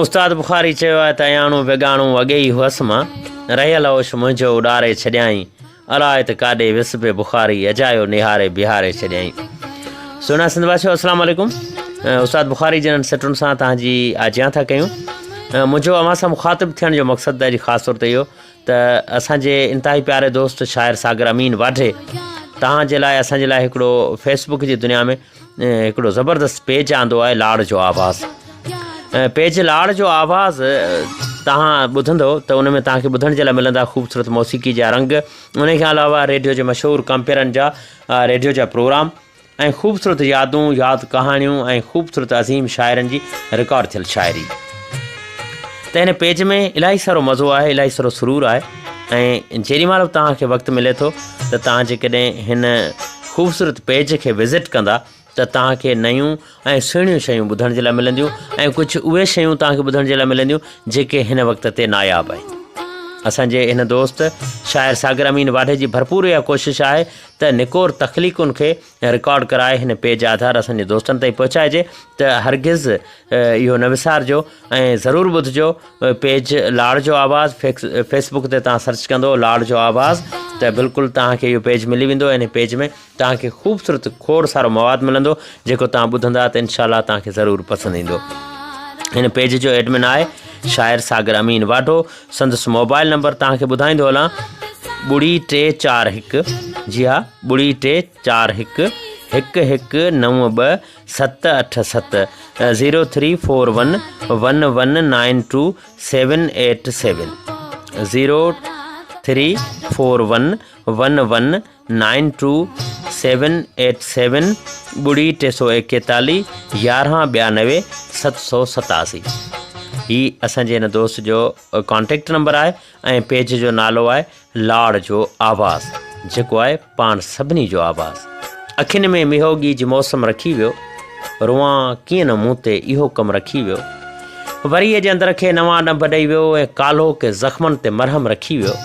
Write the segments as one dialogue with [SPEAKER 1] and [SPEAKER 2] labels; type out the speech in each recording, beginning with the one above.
[SPEAKER 1] استاد بخاري چيو آهي ته اياڻو ويڳاڻو اڳي ئي هئس مان، رهيل هوش منهنجو اڏاري ڇڏيائين، الاء ته ڪاڏي ويس به بخاري اجايو نهاري بيهاري ڇڏيائين. سهڻا سنڌ واسيو السلام عليڪم استاد بخاري جنھن سٽن سان توهان جي آجيان ٿا ڪيون منهنجو اوهان سان مخاطب ٿيڻ جو مقصد اڄ خاص طور تي اهو ته اسان جي انتهائي پياري دوست شاعر ساگر امين واڍي توهان جي لاء اسان جي لاء هڪڙو فيسبوڪ جي دنيا ۾ هڪڙو زبردست پيج آندو آهي لاڙ جو آواز پيج لاڙ جو آواز توهان ٻڌندو ته ان ۾ توهان کي ٻڌڻ جي لاء ملندا خوبصورت موسيقي جا رنگ ان کان علاوه ريڊيو جي مشهور ڪمپيئرن جا ريڊيو جا پروگرام ۽ خوبصورت يادون ياد ڪهاڻيون ۽ خوبصورت عظيم شاعرن جي رڪارڊ ٿيل شاعري ته هن پيج ۾ الاهي سارو مزو آهي الاهي سارو سرور آهي ۽ جيڏي مهل به توهان کي وقت ملي ٿو ته توهان جيڪڏهن هن خوبصورت پيج کي وزٽ ڪندا ته توهان کي نيون ۽ سهڻيون شيون ٻڌڻ جي لاء ملنديون ۽ ڪجهه اهي شيون توهان کي ٻڌڻ جي لاء ملنديون جيڪي هن وقت تي ناياب آهن اسان جي هن دوست شاعر ساگر امين واڍي جي ڀرپور اها ڪوشش آهي ته نڪور تخليقن کي رڪارڊ ڪرائي هن پيج آڌار اسان جي دوستن تائين پهچائجي ته هرگز اهو نه وسارجو ۽ ضرور ٻڌجو پيج لاڙ جو آواز فيس بڪ تي توهان سرچ ڪندو لاڙ جو آواز ته بلڪل توهان کي اهو پيج ملي ويندو ان پيج ۾ توهان کي خوبصورت کوڙ سارو مواد ملندو جيڪو توهان ٻڌندا ته انشاء الله توهان کي ضرور پسند ايندو هن پيج جو ايڊمن آهي شاعر ساگر امين واڍو سندس موبائل نمبر توهان کي ٻڌائيندو هلان ٻڙي ٽي چار هڪ جي ها ٻڙي ٽي چار هڪ هڪ هڪ نو ٻه ست اٺ ست zero three four one one one nine two seven eight seven zero three four one one one nine two seven eight seven ٻڙي ٽي سو ايڪيتاليهه يارهن ٻيانوي 787 هي اسان جي هن دوست جو ڪانٽيڪٽ نمبر آهي ۽ پيج جو نالو آهي لاڙ جو آواز جيڪو آهي پاڻ سڀني جو آواز. اکين ۾ ميهوڳي جي موسم رکي ويو روئان ڪيئن نه مون تي اهو ڪم رکي ويو وريء جي اندر کي نوان ڏنڀ ڏئي ويو ۽ ڪالهوڪي زخمن تي مرهم رکي ويو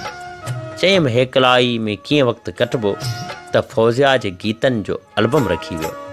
[SPEAKER 1] چيم هيڪلائي ۾ ڪيئن وقت ڪٽبو ته فوزيا جي گيتن جو البم رکي ويو.